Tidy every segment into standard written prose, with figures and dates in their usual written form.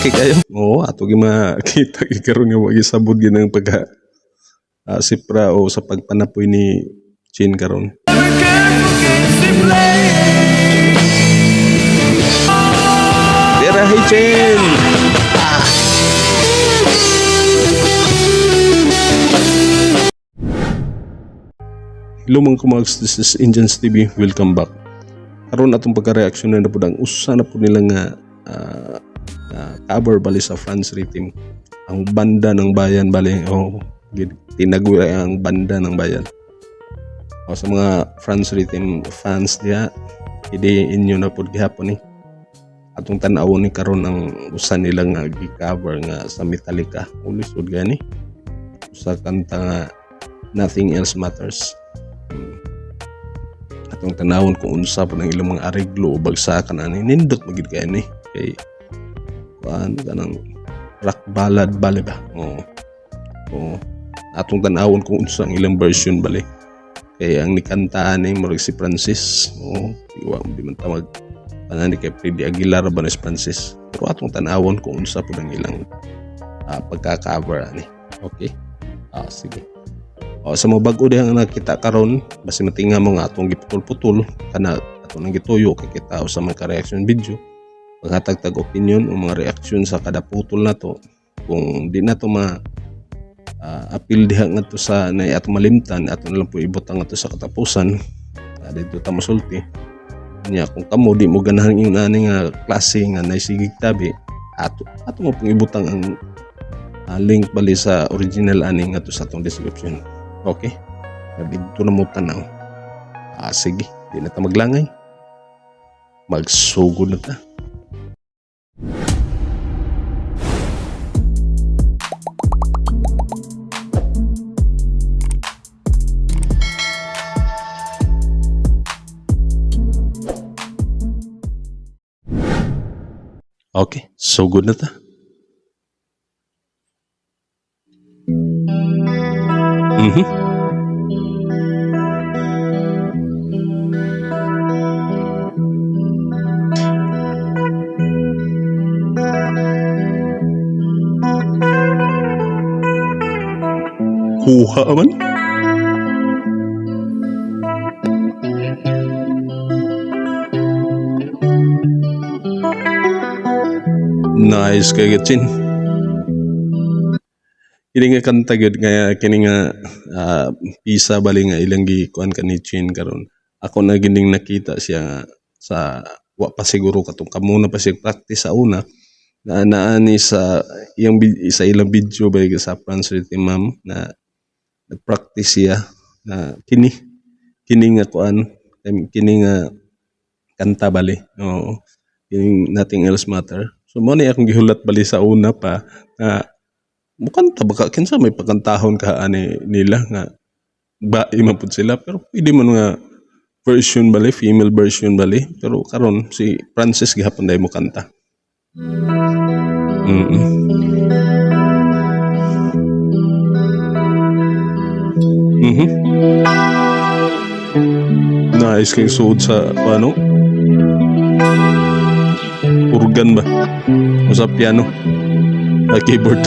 Laki kayo. Oo, ato gi makita gi karon nga wa gisabot gid ang pagka sipra o sa pagpanapoy ni Chin karon. Birahe, Chin! Ah. Hello mga kumags, this is Indians TV. Welcome back. Karon atong pagka-reaction na pud ang usa na pud nila nga cover bali sa France Rhythm. Ang Banda ng Bayan bali, oh, tinaguri ang Banda ng Bayan. O sa mga France Rhythm fans diha, hindi inyo na pud gihapon ni. Atong tan-awon ni karon ang usa nila nga gi-cover nga sa Metallica. Ulisod gani. Usa kanta nga Nothing Else Matters. Atong tanawon kung unsa pa ng ilang mga areglo o bagsakan ani, nindot magid kay ni, kay kuan kanang rock ballad bali ba. Oo, oo, atong tanawon kung unsa ang ilang version bali, kay ang nikanta ani murag si Francis. Oo, wa di man ta mag panani kay Freddie Aguilar ba na si Francis, pero atong tanawon kung unsa pud ang ilang pagka-cover ani. Okay, sige. O, sa mga bag-o diha nga nakita karon, basi matinga mo nga atong giputol-putol kana ato nang gituyo kay kita sa mga reaction video, maghatag tag opinion o mga reaction sa kada putol nato. Kung di na to ma appeal diha ngadto sa na ato malimtan, ato na lang po ibutang ngadto sa katapusan. Dito ta mosulti nya. Kung kamo di mo ganahan yung ani nga klase nga naisigig tabi, ato ato mo pong ibutang ang link bali sa original ani ngadto sa atong description. Okay, dito na mo tanaw. Sige, di na ta maglangay, magsugod na ta. Okay, sugod na ta. Kuha man. Nice kay Chin. Kini nga kanta gyud nga kini nga pisa bali nga ilang gikuan kani Chin karon. Ako na gining nakita siya nga sa wa pa siguro katong kamuna pa siya practice sa una na naani sa iyang sa ilang video ba sa France Rhythm ma'am na nag-practice siya na kini kini nga kuan, kini nga kanta bali. Oo, kining Nothing Else Matter. So mo ni akong gihulat bali sa una pa nga mukanta baka, kinsa may pagkantahon ka ani nila nga bae man pud sila, pero pwede man nga version bali, female version bali. Pero karon si Francis gihapon dai mo kanta. Nice kay suod sa ano, organ ba o sa piano, a keyboard.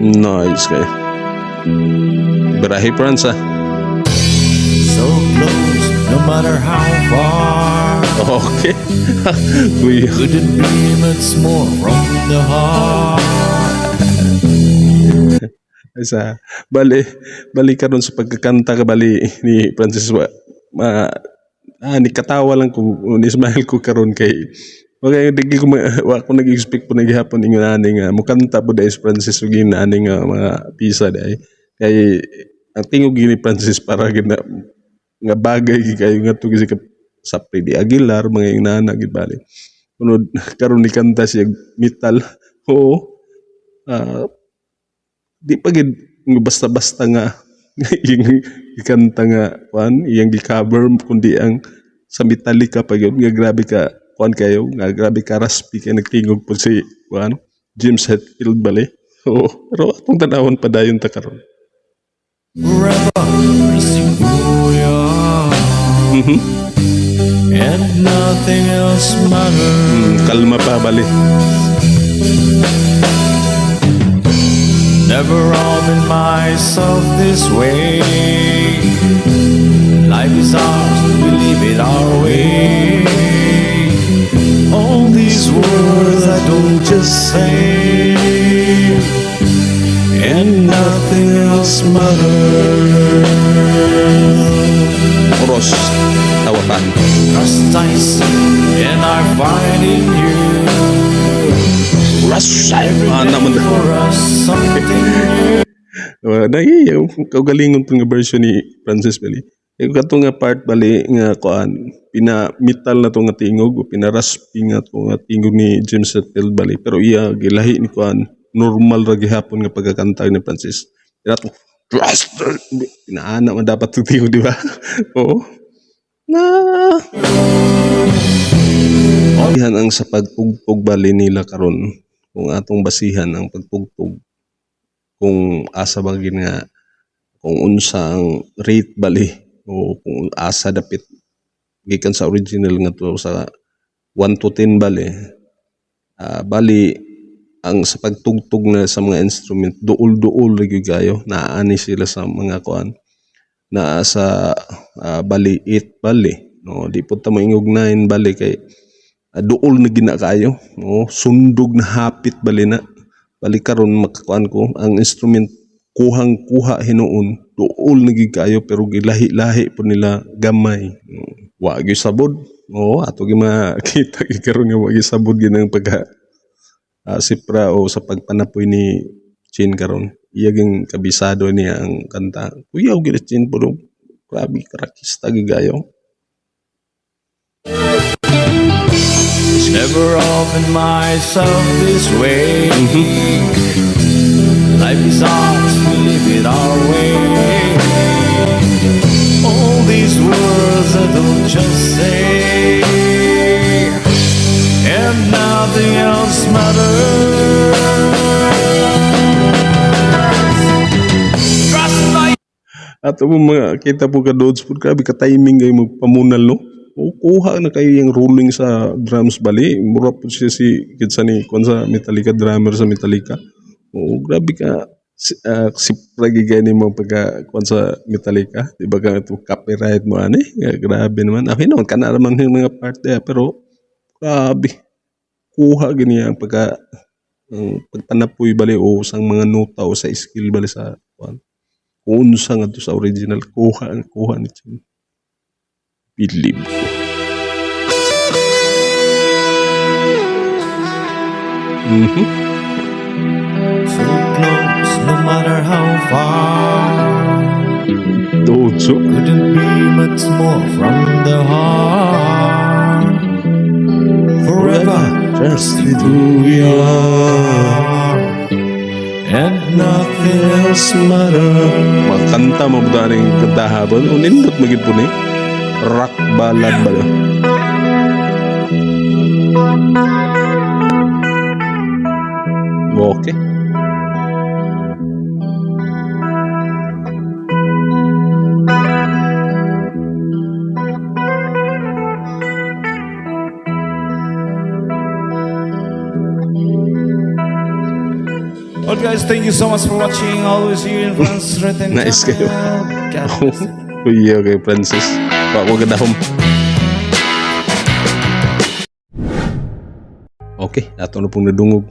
Nice kay birahe, Franz, ah. So close, no matter how far. Okay. Kuya. Couldn't be much more from the heart. Sa bali bali karon sa pagkakanta ka bali ni Francis, wa ma ni katawa lang ko, ni smile ko karon kay okay di ko wa ko nag-expect po na gihapon ingon ani nga mukanta po dai si Francis ug ani nga mga pisa dai, kay ang tingog ni Francis para gina nga bagay gid kayo nga to sa sa Freddie Aguilar, mga inana gid bali. Kunod karon ni kanta siya metal. Oo, di pa gid basta-basta nga iyang gikanta nga kuan, iyang gi-cover, kundi ang sa Metallica pa gyud nga grabe ka kuan kayo, nga grabe ka raspy kay nagtingog po si kuan James Hetfield bali. Oo, pero atong tanawon pa dayon ta karon. Forever, siguro. And nothing else matters. Kalma pa bali. Never robbing myself this way. Life is ours, we live it our way. All these words I don't just say, and nothing else matters. Oros tawatan. Trust I see and I find in you. Oras ana man. For us, something new. Naiya kaugalingon to nga version ni Francis bali. Kay kato nga part bali nga kuan, pina metal na to nga tingog o pina-raspy nga to nga tingog ni James Hetfield bali, pero iya gilahi ni kuan, normal ra gihapon nga pagkakanta ni Francis. Pero to trust pinaana man dapat to tingog, di ba? Oo. Na Ihan ang sa pagtugtog bali nila karon, kung atong basihan ang pagtugtog, kung asa ba gid nga, kung unsa ang rate bali o kung asa dapit gikan sa original nga to sa 1 to 10 bali, bali ang sa pagtugtog na sa mga instrument, duol-duol ra gyud kayo. Naani sila sa mga kuan naa sa bali 8 bali, no? Di pud ta moingog 9 bali kay duol na gina kaayo, no? Sundog na hapit bali na bali. Karon makakuan ko ang instrument, kuhang kuha hinuon, duol na gyud kaayo, pero gilahi-lahi po nila gamay. Wa gyud sabod. Oo, ato gyud makita gyud karon nga wa gyud sabod gyud ang pagka sipra o sa pagpanapoy ni Chin karon. Iya ging kabisado niya ang kanta. Kuyaw gyud Chin pero grabe karakista gyud kayo. Never opened myself this way. Life is ours, we live it our way. All these words I don't just say, and nothing else matters. Trust my Ato mo mga kita po ka Dodge po, grabe ka timing kayo magpamunal, no? O, kuha na kayo yung rolling sa drums bali. Mura po siya si kinsa ni kuan sa Metallica, drummer sa Metallica. Oo, grabe ka si, sipra gigay mo pagka kuan sa Metallica. Di ba ka ito copyright mo ani? Grabe naman. Okay naman kana naman yung mga part there, pero grabe kuha gini ang pagka ang pagpanapoy bali o sa mga nota o sa skill bali sa kuan. Kung unsa nga to sa original, kuha kuha ni Chin. Bilib ko. So close, no matter how far. Dodso. Couldn't be much more from the heart. Forever, Trust who we are. And nothing else Matter. Makanta mo ba ning kantaha ba? O nindot magid po ni. Rock ballad ba? Okay. Well, guys, thank you so much for watching. Always here in France Written Nice kayo. Channel. God bless. Kuya kay Francis. Wa ko gadahom. Okay, ato na pong nadungog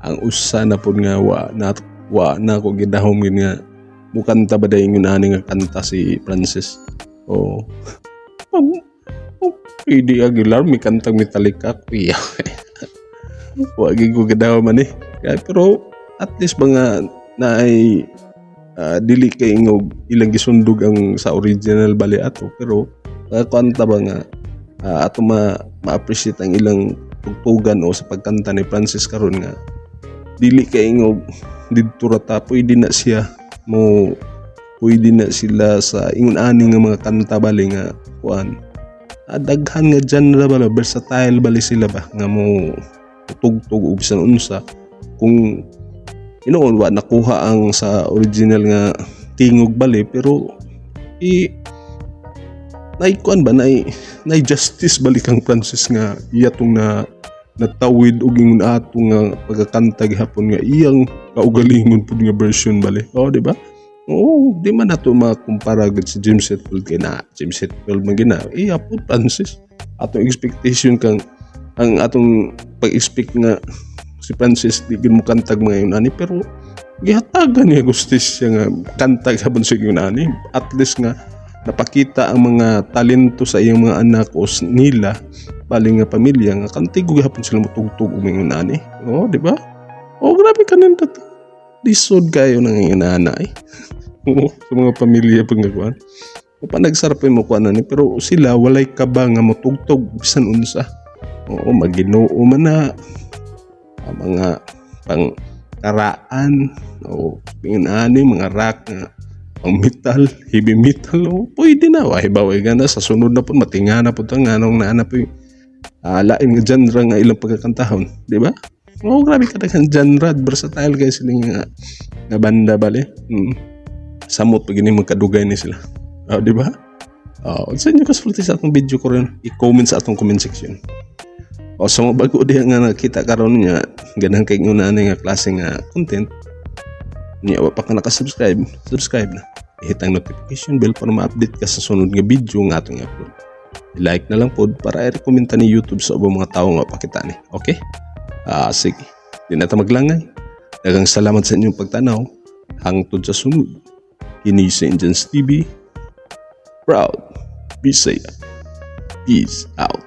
ang usa na pud nga wa na ko gidahom gid nga mukanta ba dayon yun ani nga kanta si Francis. Oh. Pwede Aguilar may kantang Metallica, kuya. Wa gid ko gidahom ani. Kaya, pero at least mga na ay dili kay ingog ilang gisundog ang sa original bali ato, pero kanta ba nga ato ma ma-appreciate ang ilang tugtugan o sa pagkanta ni Francis karon nga dili kay ingog didto ra ta, pwede na siya mo, pwede na sila sa ingon ani nga mga kanta bali nga kuan, daghan nga genre bali, versatile bali sila ba nga mo tugtog og bisan unsa. Kung inoon wa nakuha ang sa original nga tingog bali, pero i Naikuan ba, nay justice balik kang Francis nga iya tong na natawid og ingon ato nga pagkakanta gihapon nga iyang kaugalingon pud nga version bali. Oh, di ba? Oo, di man nato makumpara gud si James Hetfield kay na James Hetfield man gina. Iya pud Francis. Atong expectation kang ang atong pag-expect nga si Francis di gid mo kantag mga yun ani, pero gihatagan niya gustisya nga kanta gihapon sa yun ani. At least nga napakita ang mga talento sa iyang mga anak o nila bali nga pamilya nga kantigo gihapon sila motugtog og mga ani. Oh, di ba? Oh, grabe kanindot. Lisod kayo nang inana eh. Oo, sa mga pamilya pag nagkuhan. O pa nagsarap mo kuan ani, pero sila walay kaba nga motugtog bisan unsa. Oo, maginoo man na ang mga pang karaan o tingin ani mga rock nga pang metal, heavy metal, o pwede na. Wahi ba gana sa sunod na po matinga na po ta nganong naa na po yung lain nga genre nga ilang pagkakantahon, di ba? Oh, grabe ka daghan genre, versatile guys sila nga banda bali. Samot pag ini magkadugay ni sila. Oh, di ba? Oh, sa inyo kasulti sa atong video ko rin, i-comment sa atong comment section. O sa mga bago diha nga nakita karon niya, ganahan kay nga nga klase nga content, niya wa pa ka naka-subscribe, subscribe na. I-hit ang notification bell para ma-update ka sa sunod nga video nga atong i-upload. I-like na lang pod para i-recommend ni YouTube sa ubang mga tao nga pakita ni. Okay? Ah, sige. Di na ta maglangay. Daghang salamat sa inyong pagtanaw. Hangtod sa sunod. Kini sa Indians TV. Proud. Bisaya. Peace out.